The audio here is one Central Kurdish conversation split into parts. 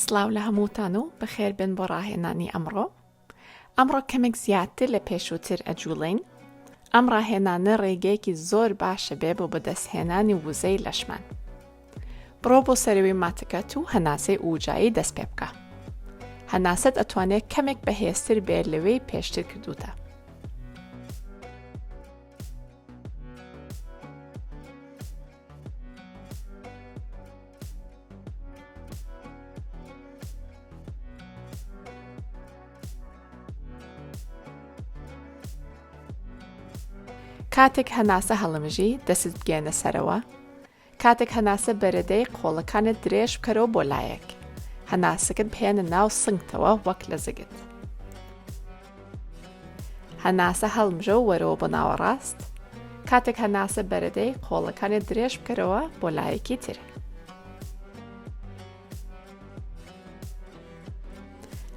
سڵاو لە هەمووتان و بەخێربێن بۆ ڕاهێنانی ئەمڕۆ. ئەمڕۆ کەمێک زیاتر لە پێشووتر ئەجوڵێین. ئەم ڕاهێنانە ڕێگەیەکی زۆر باشە بێ بۆ بەدەستهێنانی وزەی لەشمان. بڕۆ بۆ سەرەوەی ماتەکەت و هەناسەی ئوجایی دەست پێ بکە. هەناسەت ئەتوانێت کەمێک بەهێزتر بێ لەوەی پێشتر کردوتە. کاتێک هەناسە هەڵمژی دەستت بگەێنە سەرەوە کاتێک هەناسە بەرەدەی قۆڵەکانت درێژ بکەرەوە بۆ لایەک هەناسەکەت بهێنە ناو سنگتەوە وەک لە زگت هەناسە هەڵمژە و وەرەوە بۆ ناوەڕاست کاتێک هەناسە بەرەدەی قۆڵەکانت درێژ بکەرەوە بۆ لایەکی تر.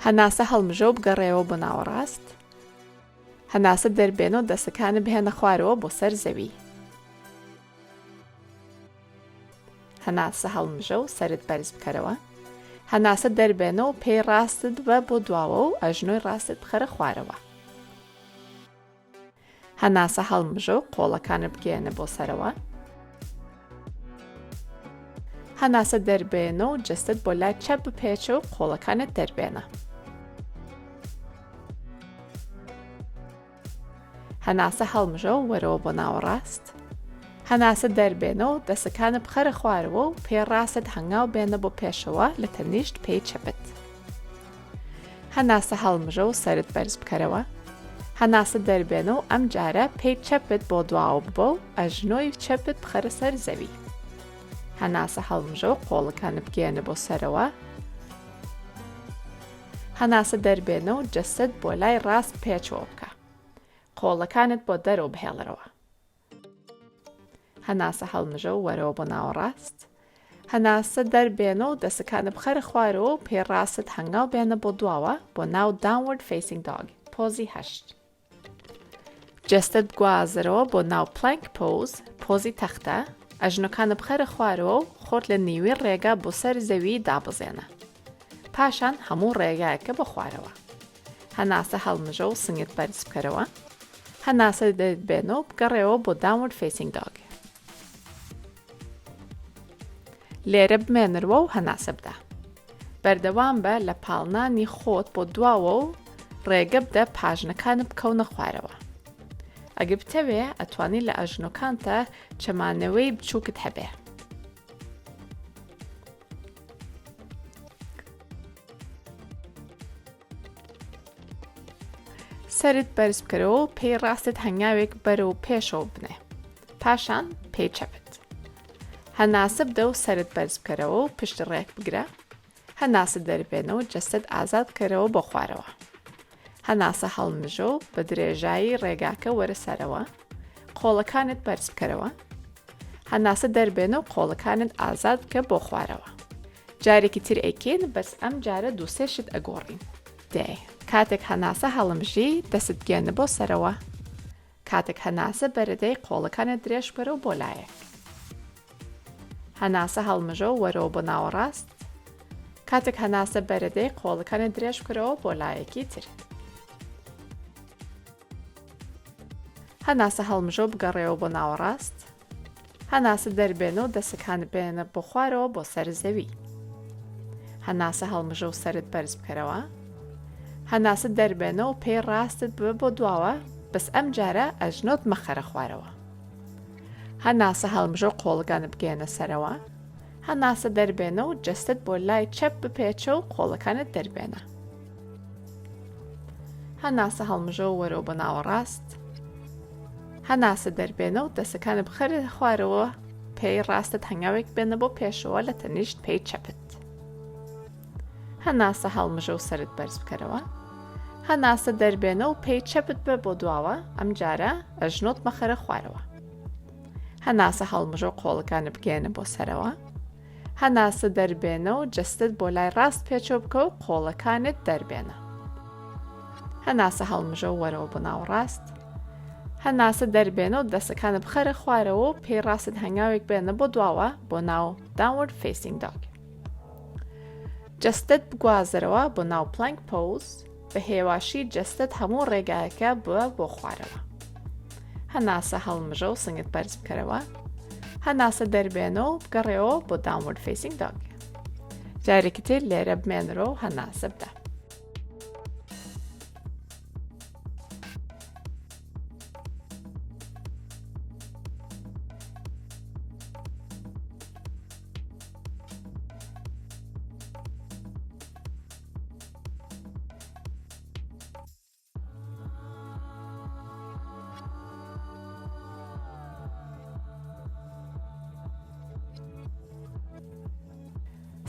هەناسە هەڵمژە و بگەڕێوە بۆ ناوەڕاست. هەناسە دەربێنە و دەستەکانت بهێنە خوارەوە بۆ سەر زەوی. هەناسە هەڵمژە و سەرت بەرز بکەرەوە. هەناسە دەربێنە و پێی ڕاستت ببە بۆ دواوە و ئەژنۆی ڕاستت بخەرە خوارەوە. هەناسە هەڵمژە و قۆڵەکانت بگەیەنە بۆ سەرەوە. هەناسە دەربێنە و جەستەت بۆ لای چەپ بپێچە و قۆڵەکانت دەربێنە. هەناسە هەڵمژە و وەرەوە بۆ ناوەڕاست. هەناسە دەربێنە و دەسەکانت بخەرە خوارەوە و پێی ڕاستت هەنگاو بێنە بۆ پێشەوە لە تەنیشت پێی چەپت. هەناسە هەڵمژە و سەرت بەرز بکەرەوە. هەناسە دەربێنە و ئەم جارە پێی چەپت بۆ دواوە ببە و ئەژنۆی چەپت بخەرە سەر زەوی. هەناسە هەڵمژە و قۆڵەکانت بگەیەنە بۆ سەرەوە. هەناسە دەربێنە و جەستەت بۆ لای ڕاست پێچەوە بکە. قۆڵەکانت بۆ دەرەوە بهێڵەرەوە. هەناسە هەڵمژە و وەرەوە بۆ ناوەڕاست. هەناسە دەربێنە و دەسەکانت بخەرە خوارەوە و پێی ڕاستت هەنگاو بێنە بۆ دواوە بۆ ناو Downward Facing Dog، پۆزی هەشت. جەستەت بگوازەرەوە بۆ ناو Plank Pose، پۆزی تەختە، ئەژنۆکانت بخەرە خوارەوە و خۆت لە نیوی ڕێگا بۆ سەر زەوی دابەزێنە. پاشان هەموو ڕێگایەکە بۆ خوارەوە. هەناسە هەڵمژە و سنگت بەرز بکەرەوە. هەناسە دەربێنە و بگەڕێوە بۆ Downward Facing Dog. لێرە بمێنەرەوە و هەناسە بدە. بەردەوام بە لە پاڵنانی خۆت بۆ دواوە و ڕێگە بدە پاژنەکانت بکەونە خوارەوە. ئەگەر بتەوێ ئەتوانی لە ئەژنۆکانتا چەمانەوەی بچووکت هەبێ. سەرت بەرز بکەرەوە و پێی ڕاستت هەنگاوێک بەرەو پێشەوە بنێ پاشان پێی چەپت هەناسە بدە و سەرت بەرز بکەرەوە و پشت ڕێک بگرە هەناسە دەربێنە و جەستەت ئازاد بکەرەوە بۆ خوارەوە هەناسە هەڵمژە و بە درێژایی ڕێگاکە وەرە سەرەوە قۆڵەکانت بەرز بکەرەوە هەناسە دەربێنە و قۆڵەکانت ئازاد بکە بۆ خوارەوە جارێکی تر ئەیکەین بەس ئەم جارە دووسێ شت ئەگۆڕین. دێ کاتێک هەناسە هەڵمژی دەست بگەێنە بۆ سەرەوە کاتێک هەناسە بەرەدەی قۆڵەکانت درێژ بکەرەوە بۆ لایەک هەناسە هەڵمژە و وەرەوە بۆ ناوەڕاست کاتێک هەناسە بەرەدەی قۆڵەکانت درێژ بکەرەوە بۆ لایەکی تر. هەناسە هەڵمژە و بگەڕێوە بۆ ناوەڕاست. هەناسە دەربێنە و دەسەکانت بێنە بۆ خوارەوە بۆ سەر زەوی. هەناسە هەڵمژە و سەرت بەرز بکەرەوە. هەناسە دەربێنە و پێی ڕاستت ببە بۆ دواوە بەس ئەم جارە ئەژنۆت مەخەرە خوارەوە. هەناسە هەڵمژە و قۆڵەکانت بگەیەنە سەرەوە. هەناسە دەربێنە و جەستەت بۆ لای چەپ بپێچە و قۆڵەکانت دەربێنە. هەناسە هەڵمژە و وەرەوە بۆ ناوەڕاست. هەناسە دەربێنە و دەسەکانت بخەرە خوارەوە پێی ڕاستت هەنگاوێک بێنە بۆ پێشەوە لە تەنیشت پێی چەپت. هەناسە هەڵمژە و سەرت بەرز بکەرەوە. هەناسە دەربێنە و پێی چەپت بە بۆ دواوە ئەم جارە ئەژنۆت مەخەرە خوارەوە. هەناسە هەڵمژە و قۆڵەکانت بگەیەنە بۆ سەرەوە. هەناسە دەربێنە و جەستەت بۆ لای ڕاست پێچۆ بکە و قۆڵەکانت دەربێنە. هەناسە هەڵمژە و وەرەوە بۆ ناوەڕاست. هەناسە دەربێنە و دەستەکانت بخەرە خوارەوە و پێی ڕاستت هەنگاوێک بێنە بۆ دواوە بۆ ناو Downward Facing Dog. جەستەت بگوازەرەوە بۆ ناو plank pose، بە هێواشی جەستەت هەموو ڕێگایەکە ببە بۆ خوارەوە. هەناسە هەڵمژە و سنگت بەرز بکەرەوە. هەناسە دەربێنە و بگەڕێەوە بۆ downward facing dog. جارێکی تر لێرە بمێنەرەوە و هەناسە بدە.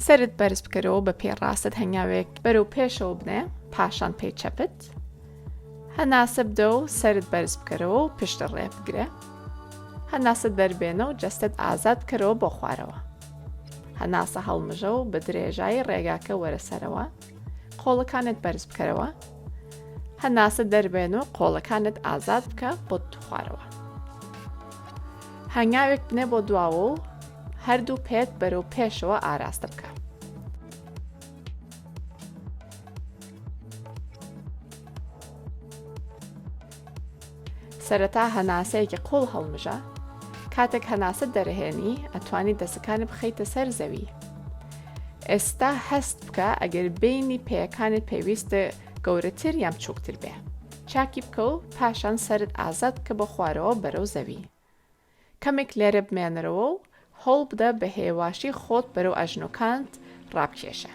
سەرت بەرز بکەرەوە بە پێی ڕاستت هەنگاوێک بەرەو پێشەوە بنێ پاشان پێی چەپت هەناسە بدە و سەرت بەرز بکەرەوە و پشتە ڕێ بگرە هەناسە دەربێنە و جەستەت ئازاد بکەرەوە بۆ خوارەوە هەناسە هەڵمژە و بە درێژایی ڕێگاکە وەرە سەرەوە قۆڵەکانت بەرز بکەرەوە هەناسە دەربێن و قۆڵەکانت ئازاد بکە بۆ خوارەوە هەنگاوێک بنێ بۆ دواوە و هەردوو پێت بەرەو پێشەوە ئاراستە بکە. سەرەتا هەناسەیەکی قوڵ هەڵمژە، کاتێک هەناسە دەرهێنی ئەتوانی دەستەکانت بخەیتە سەر زەوی. ئێستا هەست بکە ئەگەر بینی پێیەکانت پێویستە گەورەتر یان بچووکتر بێ. چاکی بکە و پاشان سەرت ئازاد بکە بۆ خوارەوە بەرەو زەوی. کەمێک لێرە بمێنەرەوە و هەوڵبدە بە هێواشی خۆت بەرەو ئەژنۆکانت ڕابکێشە.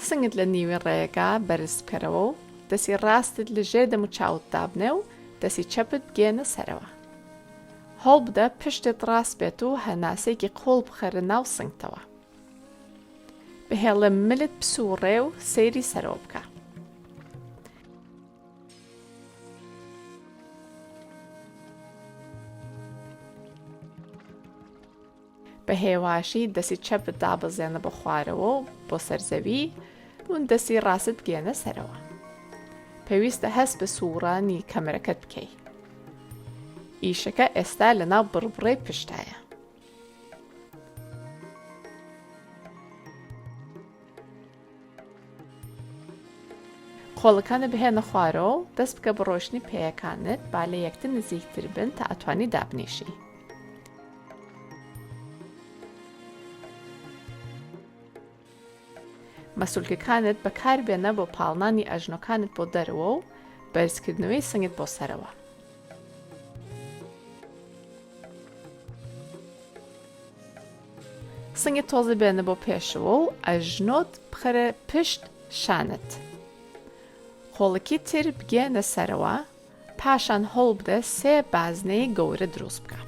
سنگت لە نیوی ڕێگا بەرز بکەرەوە و دەستی ڕاستت لە ژێر دەموچاوت دابنێ و دەستی چەپت بگەیەنە سەرەوە. هەوڵبدە پشتت ڕاست بێت و هەناسەیەکی قووڵ بخەرە ناو سنگتەوە. بهێڵە ملت بسووڕێ و سەیری سەرەوە بکە. بە هێواشی دەستی چەپت دابەزێنە بۆ خوارەوە و بۆ سەر زەوی و دەستی ڕاستت بگەیەنە سەرەوە. پێویستە هەست بە سووڕانی کەمەرەکەت بکەی. ئیشەکە ئێستا لەناو بڕبڕەی پشتایە. قۆڵەکانت بهێنە خوارەوە و دەست بکە بە ڕۆیشتنی پێیەکانت با لە یەکتر نزیکتر بن تا ئەتوانی دابنیشی. مەسولکەکانت بەکاربێنە بۆ پاڵنانی ئەژنۆکانت بۆ دەرەوە و بەرزکردنەوەی سنگت بۆ سەرەوە. سنگت تۆزێ بێنە بۆ پێشەوە و ئەژنۆت بخەرە پشت شانت. قۆڵکی تر بگەیەنە سەرەوە، پاشان هەوڵبدە سێ بازنەی گەورە دروست بکە.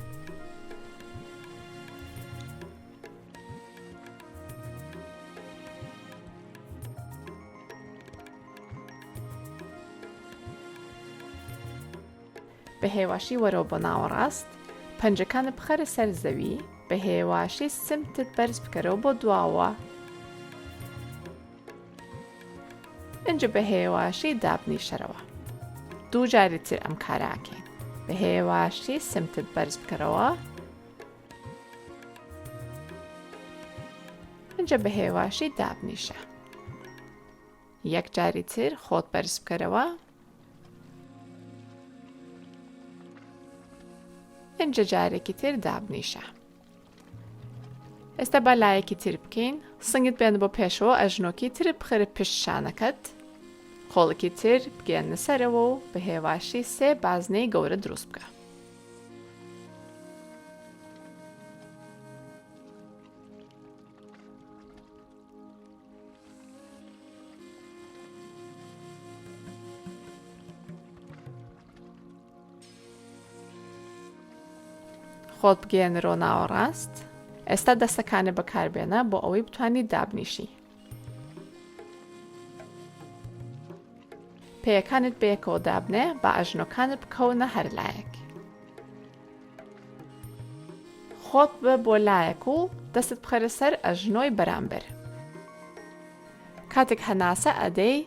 بە هێواشی وەرەوە بۆ ناوەڕاست، پەنجەکانت بخەرە سەر زەوی، بە هێواشی سمتت بەرز بکەرەوە بۆ دواوە، ئینجا بە هێواشی دابنیشەرەوە. دوو جاری تر ئەم کارە ئەکەین. بە هێواشی سمتت بەرز بکەرەوە، ئینجا بە هێواشی دابنیشە. یەک جاری تر خۆت بەرز بکەرەوە. ئینجا جارێکی تر دابنیشە. ئێستا با لایەکی تر بکەین سنگت بێنە بۆ پێشەوە ئەژنۆکی ترت بخەرە پشت شانەکەت قۆڵکی تر بگەیەنە سەرەوە و بە هێواشی سێ بازنەی گەورە دروست بکە. خۆت بگەیەنەرەوە ناوەڕاست. ئێستا دەستەکانت بەکاربێنە بۆ ئەوەی بتوانیت دابنیشی. پێیەکانت بەیەکەوە دابنێ با ئەژنۆکانت بکەونە هەر لایەک. خۆت ببە بۆ لایەک و دەستت بخەرە سەر ئەژنۆی بەرامبەر. کاتێک هەناسە ئەدەی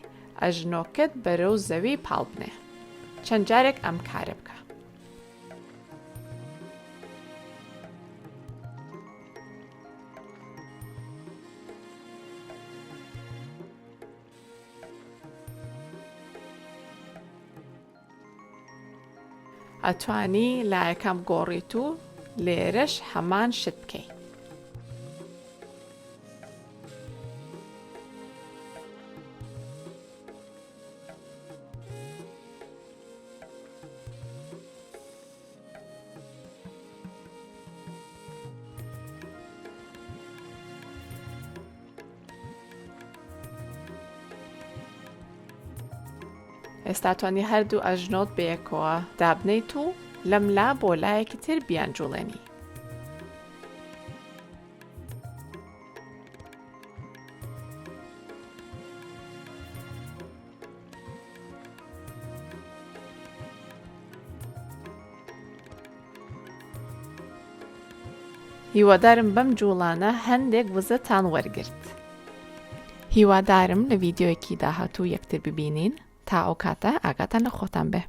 ئەژنۆکەت بەرەو زەوی پاڵ بنێ. چەند جارێک ئەم کارە بکە. ئەتوانی لایەکان بگۆڕیت و لێرەش هەمان شت بکەی. ئێستا توانی هەردوو ئەژنۆت بەیەکەوە دابنیت و لەم لا بۆ لایەکی تر بیان جوڵێنی. هیوادارم بەم جوڵانە هەندێک وزەتان وەرگرت. هیوادارم لە ڤیدیۆیەکی داهاتوو یەکتر ببینین تا ئەو کاتە ئاگاتان لە خۆتان بێ.